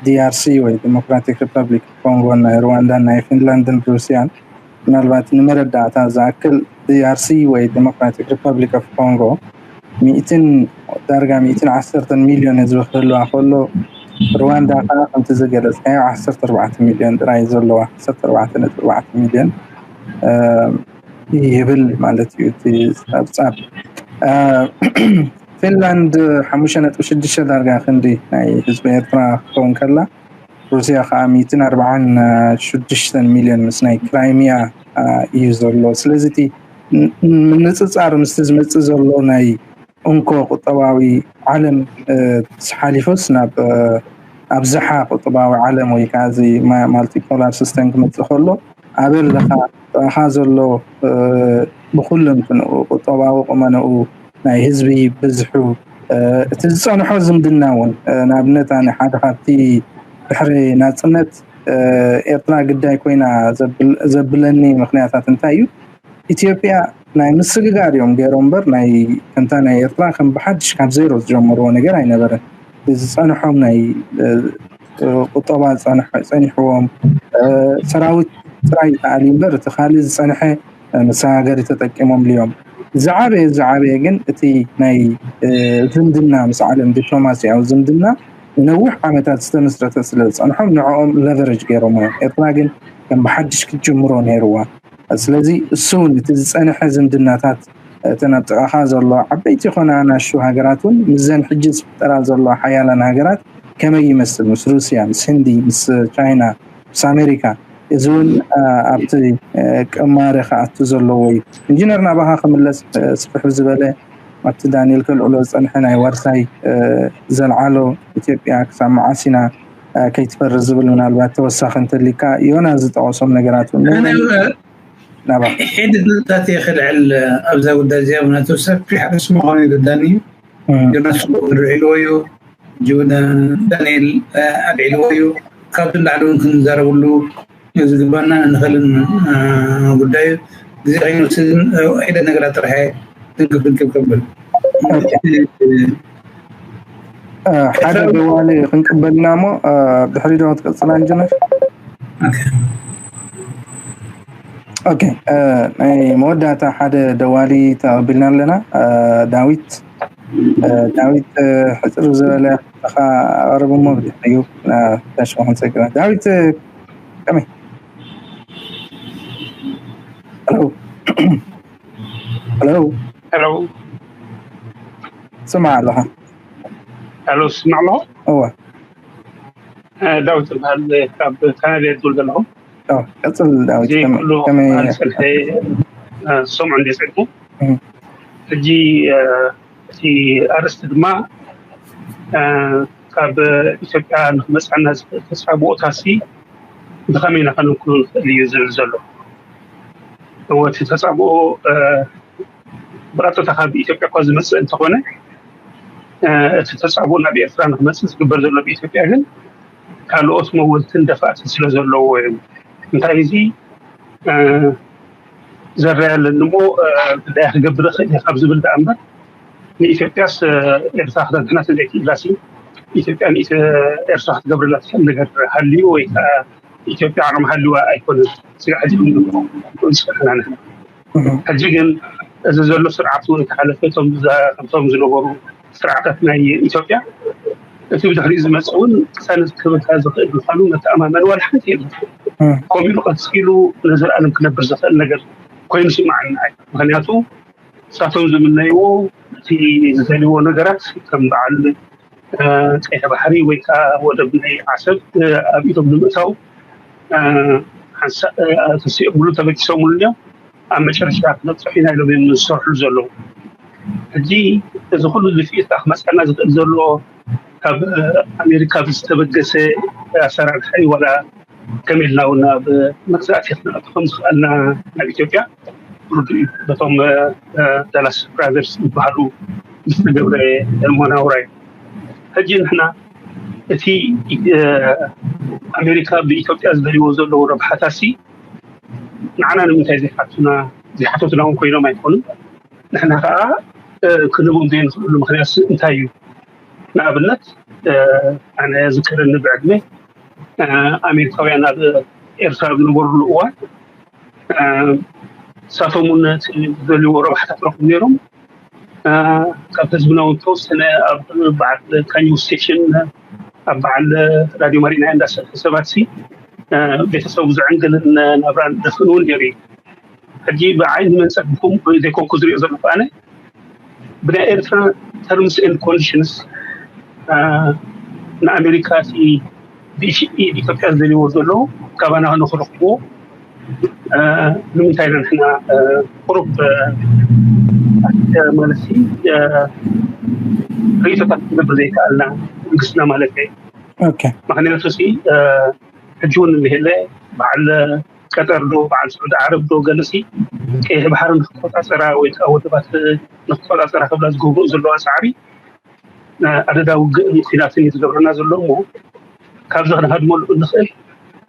ዲኣርሲ ወይ ዲሞክራቲክ ሪፐብሊክ ኮንጎ ናይ ሩዋንዳን ናይ ፊንላንድን ሩስያን ምናልባት ንመረዳእታ ዝኣክል ዲኣርሲ ወይ ዲሞክራቲክ ሪፐብሊክ ኦፍ ኮንጎ ሚእትን ዳርጋ ሚእትን ዓሰርተን ሚልዮን ህዝቢ ክህልዋ ከሎ ሩዋንዳ ከዓ ከምቲ ዝገለፅካዮ ዓሰርተ ኣርባዕተ ሚልዮን ጥራይ ዘለዋ ዓሰርተ ኣርባዕተ ነጥቢ ኣርባዕተ ሚልዮን ይብል ማለት እዩ እቲ ፀብፃብ። ፊንላንድ ሓሙሽተ ነጥቢ ሽዱሽተ ዳርጋ ክንዲ ናይ ህዝቢ ኤርትራ ክትከውን ከላ ሩስያ ከዓ ሚእትን ኣርባዓን ሽዱሽተን ሚልዮን ምስ ናይ ክራይሚያ እዩ ዘሎ። ስለዚ እቲ ምንፅፃር ምስቲ ዝመፅእ ዘሎ ናይ እንኮ ቁጠባዊ ዓለም ሓሊፉስ ናብ ኣብዝሓ ቁጠባዊ ዓለም ወይ ከዓ እዚ ማልቲፖላር ሲስተም ክመፅእ ከሎ ኣበይ ኣለኻ ጥቓኻ ዘሎ ብኩልንትንኡ ቁጠባዊ ቁመንኡ ናይ ህዝቢ ብዝሑ እቲ ዝፀንሖ ዝምድና እውን ንኣብነት ኣነ ሓደ ካብቲ ድሕሪ ናፅነት ኤርትራ ግዳይ ኮይና ዘብለኒ ምክንያታት እንታይ እዩ? ኢትዮጵያ ናይ ምስግጋር እዮም ገይሮም እምበር ናይ ከምታ ናይ ኤርትራ ከም ብሓድሽ ካብ ዜሮ ዝጀመርዎ ነገር ኣይነበረን። ዝፀንሖም ናይ ቁጠባ ፀንሖ- ፀኒሕዎም ሰራዊት ጥራይ ይከኣል እዩ እምበር እቲ ካልእ ዝፀንሐ መሰጋገሪ ተጠቂሞምሉ እዮም። ዝዓበየ ዝዓበየ ግን እቲ ናይ ዝምድና ምስ ዓለም ዲፕሎማሲያዊ ዝምድና ንነዊሕ ዓመታት ዝተመስረተ ስለ ዝፀንሖም ንዕኦም ለቨረጅ ገይሮም እዮም። ኤርትራ ግን ከም ብሓድሽ ክትጅምሮ ነይርዋ። ስለዚ እሱ እውን እቲ ዝፀንሐ ዝምድናታት እተን ኣብ ጥቓኻ ዘሎ ዓበይቲ ይኾና ናሹ ሃገራት እውን ምስዘን ሕጂ ዝፍጠራ ዘሎ ሓያላን ሃገራት ከመይ ይመስል ምስ ሩስያ ምስ ህንዲ ምስ ቻይና ምስ ኣሜሪካ እዚ እውን ኣብቲ ቅማረ ክኣቱ ዘለዎ እዩ። ኢንጂነር ናባኻ ክምለስ ስፍሕ ዝበለ ኣብቲ ዳንኤል ከልዕሎ ዝፀንሐ ናይ ዋርሳይ ዘልዓሎ ኢትዮጵያ ክሳብ መዓስ ኢና ከይትፈርስ ዝብል ምናልባት ተወሳኺ እንተሊካ ዮና ዝጠቐሶም ነገራት እውን ናባ ሕድታት እየ ክልዕል ኣብዛ ጉዳይ እዚኣ ምክንያቱ ሰፊሕ ርእሲ ምዃኑ ይርዳኒ ዮናስ ልዕልዎ እዩ ጅውዳ ዳንኤል ኣልዕልዎ እዩ ካብዚ ላዕሊ እውን ክንዛረብሉ ዝግባና ንኽእልን ጉዳይ ግዜ ከይንወስድን ሒደት ነገራት ጥራሕ ትንክፍ ትንክፍ ከብል ሓደ ደዋሊ ክንቅበልና እሞ ድሕሪ ዶ ክትቀፅላ እንጅነር ኦኬ ናይ መወዳእታ ሓደ ደዋሊ ተቐቢልና ኣለና ዳዊት ዳዊት ሕፅር ዝበለ ኻ ኣቕርብ እሞ ብድሕሪኡ ዳሽ ክንሰግረ ዳዊት ከመይ ሄሎ ሄሎ ሄሎ ስማዕ ኣለኻ ሄሎ ስማዕ ኣለኹ እወ ዳዊት ዝበሃል ካብ ካናዳ እየ ዝብል ዘለኹ። ቀፅል ዳዊት። እዚ ኩሉ ዝፀንሐ ዝሰምዑ እንደ ፀድቁ ሕጂ እቲ ኣርእስቲ ድማ ካብ ኢትዮጵያ ንክመፅኣና ዝኽእል ተፃብኦታሲ ብኸመይ ኢና ከነምክኖ ንኽእል እዩ ዝብል ዘሎ። እወ እቲ ተፃብኦ ብቐጥታ ካብ ኢትዮጵያ እኳ ዝመፅእ እንተኾነ እቲ ተፃብኦ ናብ ኤርትራ ንክመፅእ ዝግበር ዘሎ ብኢትዮጵያ ግን ካልኦት መወልትን ደፋእትን ስለ ዘለዎ እዮም። እንታይ እዚ ዘረይ ኣለኒ እሞ ጉዳይ ክገብር እኽእል እየ ካብ ዝብል ደኣ እምበር ንኢትዮጵያስ ኤርትራ ክተድሕና ስለዘይክእላሲ ኢትዮጵያ ንኤርትራ ክትገብርላ ትኽእል ነገር ሃልዩ ወይ ከዓ ኢትዮጵያ ዓቕሚ ሃልዋ ኣይኮነን። ስጋዕ ሕጂ ንስሕና ንሕና ሕጂ ግን እዚ ዘሎ ስርዓት እውን ተሓለፈ እቶም ከምቶም ዝነበሩ ስርዓታት ናይ ኢትዮጵያ እቲ ብድሕሪኡ ዝመፅእ እውን ቅሳነት ክህበካ ዝኽእል ምዃኑ መተኣማመኒ ዋላ ሓንቲ የለን። ከምኡ ኢሉ ቀፂሉ ንዘለኣለም ክነብር ዝኽእል ነገር ኮይኑ ስማዓና እዩ። ምክንያቱ ንሳቶም ዝምነይዎ እቲ ዝደልይዎ ነገራት ከም በዓል ቀይሕ ባሕሪ ወይ ከዓ ወደብ ናይ ዓሰብ ኣብ ኢዶም ንምእታው ሓንሳእ ተሲኦምሉ ተበጊሶምሉ እዮም። ኣብ መጨረሻ ክነብፅሑ ኢና ኢሎም እዮም ዝሰርሑ ዘለዉ። ሕጂ እዚ ኩሉ ዝፍኢት ከዓ ክመፅኣና ዝኽእል ዘሎ ካብ ኣሜሪካ ብዝተበገሰ ኣሰራርሓ እዩ ዋላ ከመይ ኢልና እውን ናብ መግዛእቲ ክንኣቱ ከም ዝኽኣልና ናብ ኢትዮጵያ ርዱእ እዩ። በቶም ዳላስ ብራዘርስ ዝበሃሉ ዝተገብረ መናውራ እዩ። ሕጂ ንሕና እቲ ኣሜሪካ ብኢትዮጵያ ዝደልይዎ ዘለዉ ረብሓታሲ ንዓና ንምንታይ ዘይሓቱና ዘይሓተቱና እውን ኮይኖም ኣይኮኑን። ንሕና ከዓ ክንቦም ዘይንኽእሉ ምክንያት እንታይ እዩ? ንኣብነት ኣነ ዝከረኒ ብዕድመ ኣሜሪካውያን ኣብ ኤርትራ ኣብ ዝነበሩሉ እዋን ንሳቶም እውን ዝደልይዎ ረብሓታት ረኽቡ ነይሮም። ካብ ህዝብና እውን ተወሰነ ኣብ በዓል ካኒው ስቴሽን ኣብ በዓል ራድዮ ማሪና እንዳሰርሐ ሰባት ሲ ቤተሰቡ ዘዕንግልን ናብራን ደፍእን እውን ነይሩ እዩ። ሕጂ ብዓይኒ መን ፀግኩም ዘይኮንኩ ዝሪኦ ዘለኹ ኣነ ብናይ ኤርትራ terms and conditions ንኣሜሪካ ብኢትዮጵያ ዝደልይዎ ዘለዉ ካባና ንክረኽብዎ ንምንታይ ኢና ንሕና ቁሩብ ማለት ርእቶታት ክንገብር ዘይከኣልና መንግስትና ማለት እዩ። ምክንያቱ ሕጂ እውን እንሄለ በዓል ቀጠር ዶ በዓል ስዑዲ ዓረብ ዶ ገለሲ ቀይሕ ባሕሪ ንክቆፃፀራ ወይ ከዓ ወደባት ንክቆፃፀራ ክብላ ዝገብርኡ ዘለዋ ፃዕሪ ኣደዳ ውግእን ኩናትን እዩ ዝገብረና ዘሎ እሞ ካብዚ ክንሃድመሉ እንኽእል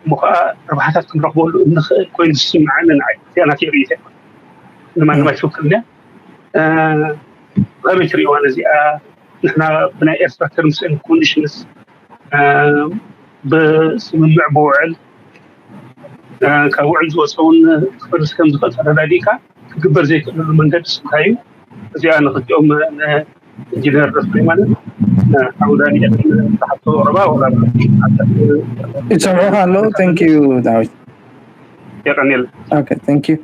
እሞ ከዓ ረብሓታት ክንረክበሉ እንኽእል ኮይኑ ዝስምዓኒ ንዓይ እዚኣ ናተይ ርእይቶ እያ። ንማንም ኣይትውክልን እያ። ከመይ ትሪእዋ ነዚኣ? ንሕና ብናይ ኤርትራ terms and conditions ብስምምዕ ብውዕል ካብ ውዕል ዝወፀ እውን ክፈርስ ከም ዝኽእል ተረዳዲእካ ክግበር ዘይክእለሉ መንገዲ እንታይ እዩ? እዚኣ ንክልቲኦም ኢንጂነር ሱሌማንን ሓው ዳንኤልን ዝሓቶ ዘረባ ይሰምዑኻ ኣለዉ። Thank you ዳዊት። የቀኒል። Thank you።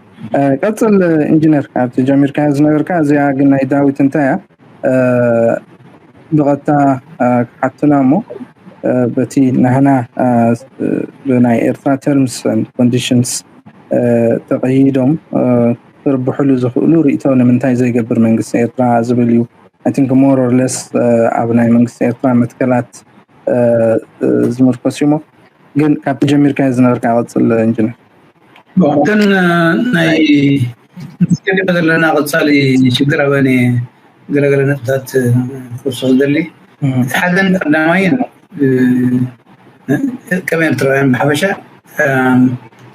ቀፅል ኢንጂነር፣ ካብቲ ጀሚርካ ዝነበርካ እዚኣ ግን ናይ ዳዊት እንታይ እያ? ብቐጥታ ክሓቱና እሞ በቲ ናህና ብናይ ኤርትራ terms and conditions ተቐይዶም ክርብሕሉ ዝኽእሉ ርእይቶ ንምንታይ ዘይገብር መንግስቲ ኤርትራ ዝብል እዩ። I think more or less ኣብ ናይ መንግስቲ ኤርትራ መትከላት ዝምርኮስ እዩ። እሞ ግን ካብቲ ጀሚርካዮ ዝነበርካ ቀፅል ኢንጂነር። እተን ናይ ንስከዲኦ ዘለና ቀፃሊ ሽግር ኣበኒ ገለገለ ነጥብታት ክውስኽ ዝደሊ። እቲ ሓደን ቀዳማይን ከም ኤርትራውያን ብሓፈሻ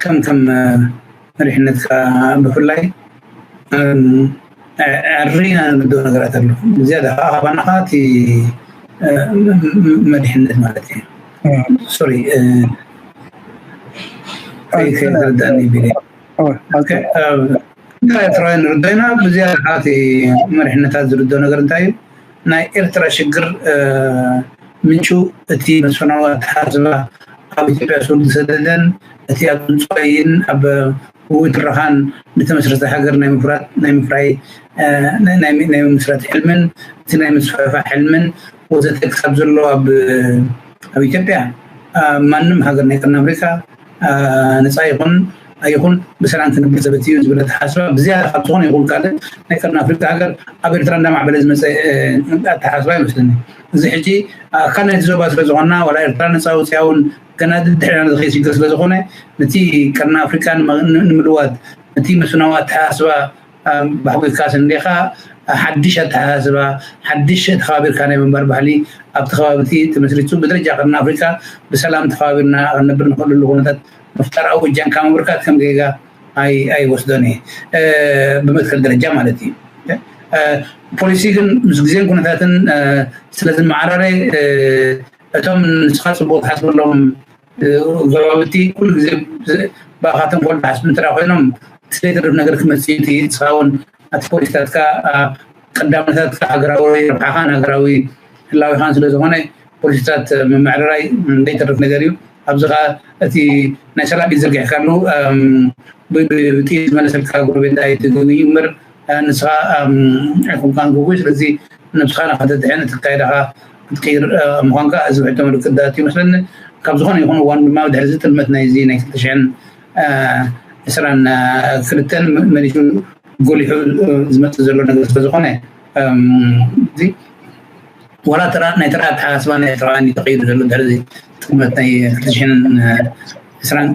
ከም ከም መሪሕነትካ ብፍላይ ኣሪና ንብድሆ ነገራት ኣሎ። ብዝያዳ ከዓ ካባና ከዓ እቲ መሪሕነት ማለት እዩ። ሶሪ ከይተረዳእኒ ቢለ ኤርትራውያን ንርዳይና ብዝያዳ ከዓ እቲ መሪሕነታት ዝርዶ ነገር እንታይ እዩ? ናይ ኤርትራ ሽግር ምንጩ እቲ መስፍናዊ ኣተሓሳስባ ኣብ ኢትዮጵያ ስር ዝሰደደን እቲ ኣብ ምንፃይን ኣብ ውትረኻን ዝተመስረተ ሃገር ናይ ምፍራይ ናይ ምምስራት ሕልምን እቲ ናይ ምስፋፋ ሕልምን ወዘተ ክሳብ ዘሎ ኣብ ኢትዮጵያ ማንም ሃገር ናይ ቀርኒ ኣፍሪካ ነፃ ይኹን ኣይኹን ብሰላም ክነብር ዘበት እዩ ዝብል ኣተሓሳስባ ብዝያዳ ካብ ዝኾነ ይኹን ካልእ ናይ ቀርኒ ኣፍሪካ ሃገር ኣብ ኤርትራ እንዳማዕበለ ዝመፀ ኣተሓሳስባ ይመስለኒ። እዚ ሕጂ ኣካል ናይቲ ዞባ ስለዝኾንና ዋላ ኤርትራ ነፃ ወፅያ እውን ገና ድድሕሪና ዝኸይድ ሽግር ስለዝኾነ ነቲ ቀርኒ ኣፍሪካ ንምልዋጥ ነቲ መስፍናዊ ኣተሓሳስባ ብሕጉ ካስ እንዲኻ ሓድሽ ኣተሓሳስባ ሓድሽ ተኸባቢርካ ናይ ምንባር ባህሊ ኣብቲ ከባቢ እቲ ተመስሪቱ ብደረጃ ቀርኒ ኣፍሪካ ብሰላም ተኸባቢርና ክንነብር ንኽእልሉ ኩነታት ምፍጣር ኣብኡ እጃምካ ምብርካት ከም ጌጋ ኣይወስዶን እየ። ብመትከል ደረጃ ማለት እዩ። ፖሊሲ ግን ምስ ግዜን ኩነታትን ስለዝመዓራረ እቶም ንስኻ ፅቡቅ ትሓስበሎም ጎረባብቲ ኩሉ ግዜ ብኣኻቶም ኮል ዝሓስቡ እንተ ኮይኖም እቲ ዘይተርፍ ነገር ክመፅእ እዩ። እቲ ንስኻ እውን ኣቲ ፖሊሲታትካ ቀዳምነታትካ ሃገራዊ ረብሓኻን ሃገራዊ ህላዊኻን ስለዝኾነ ፖሊሲታት ምምዕርራይ ዘይተርፍ ነገር እዩ። ኣብዚ ከዓ እቲ ናይ ሰላም ኢድ ዘርጊሕካሉ ብጥይት ዝመለሰልካ ጎረቤት ኣይትግብዩ እምበር ንስኻ ኣይኮንካን ግጉይ። ስለዚ ነብስኻ ንኸተድሕን እቲ ኣካይዳኻ ክትቅይር ምዃንካ እዚ ብሕቶ ምልክት ዳት ይመስለኒ። ካብ ዝኾነ ይኹን እዋን ድማ ድሕሪ እዚ ጥልመት ናይዚ ናይ ክልተ ሽሕን ዕስራን ክልተን መሊሱ ጎሊሑ ዝመፅእ ዘሎ ነገር ስለዝኾነ እዚ ዋላ ተራ ናይ ተራ ኣተሓሳስባ ናይ ኤርትራውያን እዩ ተቐይሩ ዘሎ ድሕሪ ጥልመት ናይ ክልተ ሽሕን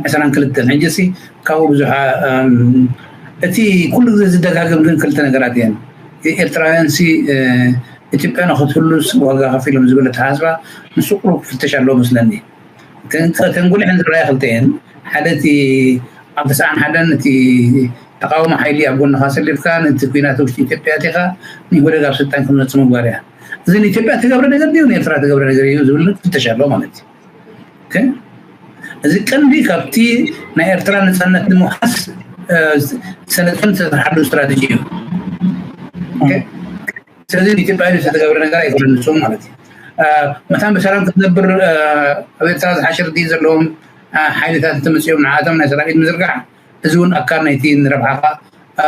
ዕስራን ክልተን ሕጂ ሲ ካብኡ ብዙሕ እቲ ኩሉ ግዜ ዝደጋገም ግን ክልተ ነገራት እየን። ኤርትራውያን ሲ ኢትዮጵያ ንክትህሉስ ዋጋ ከፊሎም ዝብል ኣተሓሳስባ ንሱ ቁሩብ ክፍተሽ ኣለዎ መስለኒ። ተንጉሊሐን ዝረኣያ ክልተ እየን። ሓደ እቲ ኣብ ተስዓን ሓደን እቲ ተቃውሞ ሓይሊ ኣብ ጎንኻ ሰሊፍካ ነቲ ኩናት ውሽጢ ኢትዮጵያ ኣቲኻ ንኢህወደግ ኣብ ስልጣን ክመፅእ ምግባር እያ። እዚ ንኢትዮጵያ ተገብረ ነገር ድዩ ንኤርትራ ተገብረ ነገር እዩ ዝብል ክፍተሽ ኣለዎ ማለት እዩ። እዚ ቀንዲ ካብቲ ናይ ኤርትራ ነፃነት ንምውሓስ ሰለጠን ዝተሰርሓሉ ስትራተጂ እዩ። ስለዚ ንኢትዮጵያ ዝተገብረ ነገር ኣይኮነን ንሱ ማለት እዩ። መታን ብሰላም ክትነብር ኣብ ኤርትራ ዝሓሸ ርድኢት ዘለዎም ሓይልታት እንተመፅኦም ንዓቶም ናይ ሰላም ኢድ ምዝርጋሕ እዚ እውን ኣካል ናይቲ ንረብሓኻ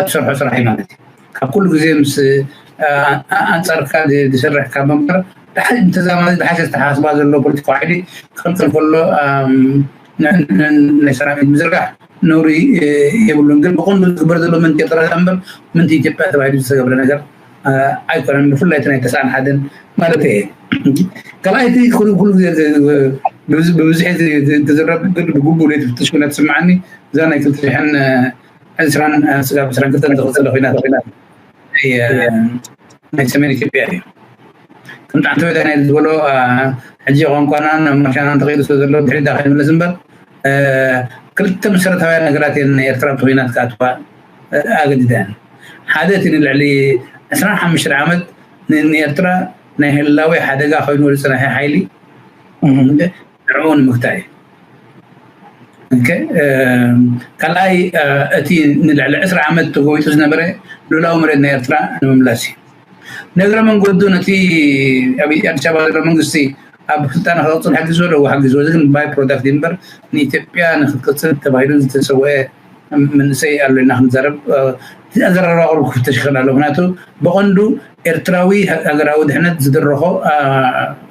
ትሰርሖ ስራሕ እዩ ማለት እዩ። ካብ ኩሉ ግዜ ምስ ኣንፃርካ ዝሰርሕ ካብ ምንባር ተዛማዲ ዝሓሸ ዝተሓስባ ዘሎ ፖለቲካዊ ሓይሊ ክቕፅል ከሎ ናይ ሰላም ኢድ ምዝርጋሕ ነውሪ የብሉን። ግን ብቐንዱ ዝግበር ዘሎ ምንቲ ኤርትራ እምበር ምንቲ ኢትዮጵያ ተባሂሉ ዝተገብረ ነገር ኣይኮነን። ብፍላይ እቲ ናይ ተስዓን ሓደን ማለት እየ። ካልኣይቲ ኩሉ ግዜ ብብዝሒ ዝዝረብ ግን ብግቡእ ዘይትፍትሽ ኮይና ትስምዓኒ እዛ ናይ ክልተ ሽሕን ዕስራን ስጋብ ዕስራን ክልተን ዝቕፅለ ኮይና ናይ ሰሜን ኢትዮጵያ እዩ። ከምቲ ኣንተ ወዳና ዝበሎ ሕጂ ቋንቋናን ማሻናን ተኸይዱ ስለ ዘሎ ድሕሪ ዳ ከይምለስ እምበር ክልተ መሰረታውያን ነገራት እየን ንኤርትራ ብኩናት ክኣትዋ ኣገዲደን። ሓደ እቲ ንልዕሊ ዕስራን ሓሙሽተን ዓመት ንኤርትራ ናይ ህላዊ ሓደጋ ኮይኑ ዝፀናሐ ሓይሊ ንዕኡ ንምግታይ እዩ። ካልኣይ እቲ ንልዕሊ ዕስራ ዓመት ተጎቢጡ ዝነበረ ሉላዊ መሬት ናይ ኤርትራ ንምምላስ እዩ። ነግረ መንገዱ ነቲ ኣብ ኣዲስ ኣበባ ዘሎ መንግስቲ ኣብ ስልጣን ክቕፅል ሓጊዝዎ ዶ ሓጊዝዎ እዚ ግን ባይ ፕሮዳክት እምበር ንኢትዮጵያ ንክትቅፅል ተባሂሉ ዝተሰወአ መንእሰይ ኣሎ ኢና ክንዛረብ እቲ ኣዘራርባ ቅርቡ ክፍተሽ ይኽእል ኣሎ። ምክንያቱ ብቐንዱ ኤርትራዊ ሃገራዊ ድሕነት ዝድረኾ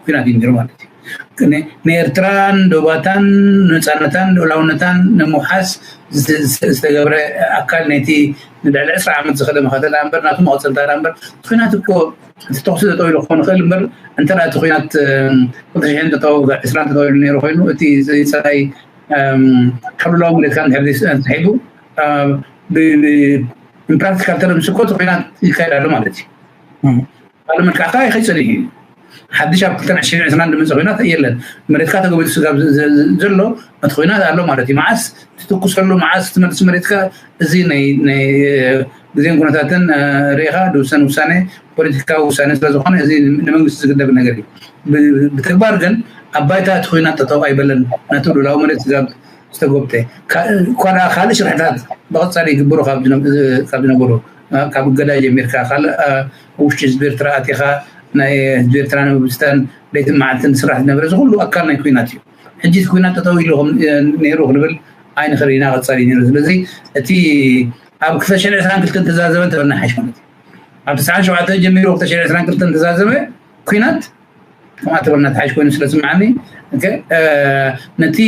ኩናት እዩ ነይሩ ማለት እዩ። ንኤርትራን ዶባታን ነፃነታን ልኡላውነታን ንምውሓስ ዝተገብረ ኣካል ናይቲ ንልዕሊ ዕስራ ዓመት ዝኸደ መኸተላ እምበር ናቱ መቐፀልታ እምበር ኩናት እኮ እቲ ተኽሲ ጠጠው ኢሉ ክኾን ይኽእል እምበር እንተ እቲ ኩናት ክልተ ሽሕን ዕስራን ተጠው ኢሉ ነይሩ ኮይኑ እቲ ፀላኢ ካብ ልኡላዊ መሬትካ እንድሕር ዘይስእን ተሒቡ ብፕራክቲካል ተረምስ እኮ እቲ ኩናት ይካየድ ኣሎ ማለት እዩ። ካልእ መልክዕካ ከይፀኒሑ እዩ። ሓድሽ ኣብ ክልተ ሽሕን ዕስራን ዝመፀ ኩናት የለን። መሬትካ ተገቢቱ ስጋብ ዘሎ እቲ ኩናት ኣሎ ማለት እዩ። መዓስ ትትኩሰሉ መዓስ ትመልስ መሬትካ እዚ ናይ ግዜን ኩነታትን ርኢኻ ዝውሰን ውሳነ ፖለቲካዊ ውሳነ ስለዝኾነ እዚ ንመንግስቲ ዝግደብ ነገር እዩ። ብተግባር ግን ኣብ ባይታ እቲ ኩናት ጠጠው ኣይበለን። ናቱ ሉላዊ መሬት ስጋብ ዝተጎብተ እኳ ካልእ ሽርሕታት ብቐፃሊ ይግብሩ ካብ ዝነበሩ ካብ እገዳ ጀሚርካ ካልእ ውሽጢ ህዝቢ ኤርትራ ኣቲኻ ናይ ህዝቢ ኤርትራ ንምብትታን ለይትን መዓልትን ዝስራሕ ዝነበረ እዚ ኩሉ ኣካል ናይ ኩናት እዩ። ሕጂ እቲ ኩናት ጠጠው ኢሉ ነይሩ ክንብል ኣይንኽእል ኢና። ቀፃሊ ነይሩ። ስለዚ እቲ ኣብ ክልተ ሽሕን ዕስራን ክልተን ተዛዘበ እንተበልና ሓይሽ ማለት እዩ። ኣብ ተስዓን ሸውዓተን ጀሚሩ ክልተ ሽሕን ዕስራን ክልተን ተዛዘበ ኩናት ከምኣ ተበልና ተሓሽ ኮይኑ ስለ ዝስምዓኒ፣ ነቲ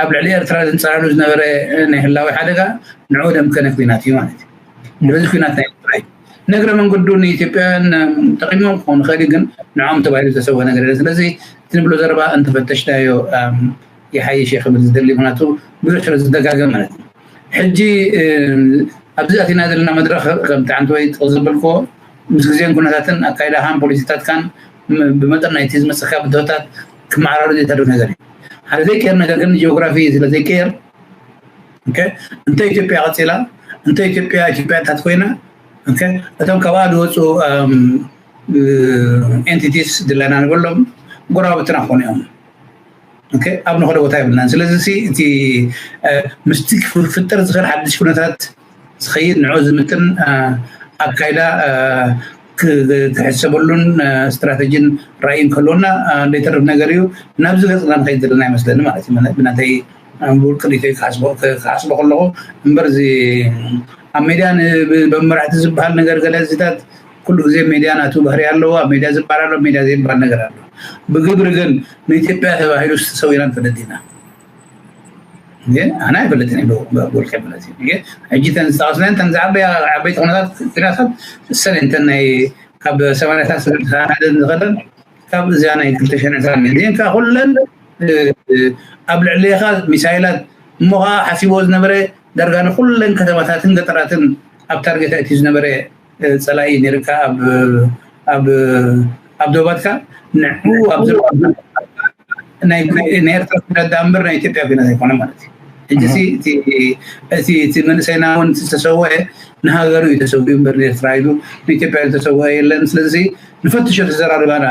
ኣብ ልዕሊ ኤርትራ ዘንጸላሉ ዝነበረ ናይ ህላዊ ሓደጋ ንዕኡ ደምከነ ኩናት እዩ ማለት እዩ። ስለዚ ኩናት ናይ ኤርትራ እዩ። ነግረ መንገዱ ንኢትዮጵያውያን ጠቂሞም ክኾኑ ይኽእል፣ ግን ንዕኦም ተባሂሉ ዝተሰወ ነገር የለን። ስለዚ እቲ ንብሎ ዘረባ እንተፈተሽናዮ ይሓይሽ እየ ክብል ዝደሊ፣ ምክንያቱ ብዙሕ ስለ ዝደጋገም ማለት እዩ። ሕጂ ኣብዚ ኣቲና ዘለና መድረኽ ከምቲ ዓንተወይ ጥቕስ ዘበልክዎ ምስ ግዜን ኩነታትን ኣካይዳኻን ፖሊሲታትካን ብመጠን ናይቲ ዝመፅካ ብድሆታት ክመዓራሩ ዘይተርፍ ነገር እዩ። ሓደ ዘይቀየር ነገር ግን ጂኦግራፊ ስለ ዘይቀየር፣ እንተ ኢትዮጵያ ቀፂላ፣ እንተ ኢትዮጵያ ኢትዮጵያታት ኮይና፣ እቶም ካብኣ ዝወፁ ኤንቲቲስ ድለና ንበሎም ጎረባብትና ክኾኑ እዮም። ኣብ ንኸደ ቦታ የብልናን። ስለዚ እቲ ምስቲ ክፍጠር ዝኽእል ሓድሽ ኩነታት ዝኸይድ ንዑ ዝምጥን ኣካይዳ ክሕሰበሉን ስትራተጂን ራእይን ከልወና ዘይተርፍ ነገር እዩ። ናብዚ ገፅና ንኸይድ ዘለና ይመስለኒ ማለት እዩ። ብናተይ ብውልቂ ሪኢቶይ ክሓስቦ ከለኹ እምበር፣ እዚ ኣብ ሜድያ በመራሕቲ ዝበሃል ነገር ገለ እዚታት ኩሉ ግዜ ሜድያ ናቱ ባህሪ ኣለዎ። ኣብ ሜድያ ዝበሃል ኣሎ፣ ሜድያ ዘይበሃል ነገር ኣሎ። ብግብሪ ግን ንኢትዮጵያ ተባሂሉ ዝተሰዊና ንፈልጥ ኢና። ኣነ ኣይፈልጥን እየ ብውልቀ ማለት እዩ። ሕጂ ተን ዝጠቐስናን ተን ዝዓበያ ዓበይቲ ኩነታት ኪናታት እሰን እንተን ናይ ካብ ሰማንያታት ስልሳሓደን ዝኸደን ካብ እዚኣ ናይ ክልተ ሽሕን ዕስራን ሚልዮን ከዓ ኩለን ኣብ ልዕሌኻ ሚሳይላት እሞ ከዓ ሓሲቦ ዝነበረ ዳርጋ ንኩለን ከተማታትን ገጠራትን ኣብ ታርጌት ኣእትዩ ዝነበረ ፀላኢ ነይርካ ኣብ ዶባትካ ንዑ ኣብ ናይ ኤርትራ ኩነት ዳ እምበር ናይ ኢትዮጵያ ኩነት ኣይኮነ ማለት እዩ። ሕጂ እቲ መንእሰይና እውን ዝተሰወአ ንሃገሩ እዩ ተሰዊኡ እምበር ንኤርትራ ኢሉ ንኢትዮጵያ ዝተሰወአ የለን። ስለዚ ንፈትሾ ተዘራርባና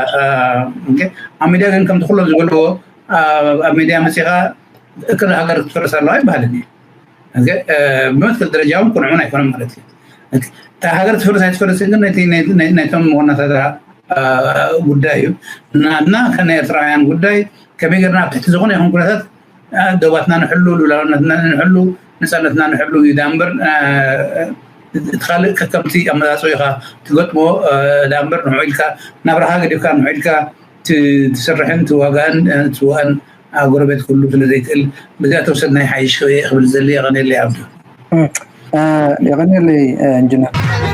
ኣብ ሚድያ ግን ከምቲ ኩሎም ዝበልዎ ኣብ ሚድያ መፂኻ እክል ሃገር ክትፈርስ ኣለዋ ይበሃልን እዩ። ብመትክል ደረጃ እውን ቁንዑን ኣይኮነን ማለት እዩ። እታ ሃገር ትፈርስ ኣይትፈርስ ግን ናይቶም ዋናታታ ጉዳይ እዩ። ናትና ከናይ ኤርትራውያን ጉዳይ ከመይ ገርና ኣብ ትሕቲ ዝኾነ ይኹን ኩነታት ዶባትና ንሕሉ፣ ልኡላውነትና ንሕሉ፣ ነፃነትና ንሕሉ እዩ ዳ እምበር እቲ ካልእ ከከምቲ ኣመፃፅኦ ኢኻ ትገጥሞ ዳ እምበር ንዑ ኢልካ ናብራኻ ገዲፍካ ንዑ ኢልካ ትሰርሕን ትዋጋእን ትዋእን ኣብ ጎረቤት ክህሉ ስለ ዘይክእል በዚኣ ተወሰድና ይሓይሽ ክብል ዝደሊ። የቐንየለይ ዓብዱ። የቐንየለይ እንጅነር።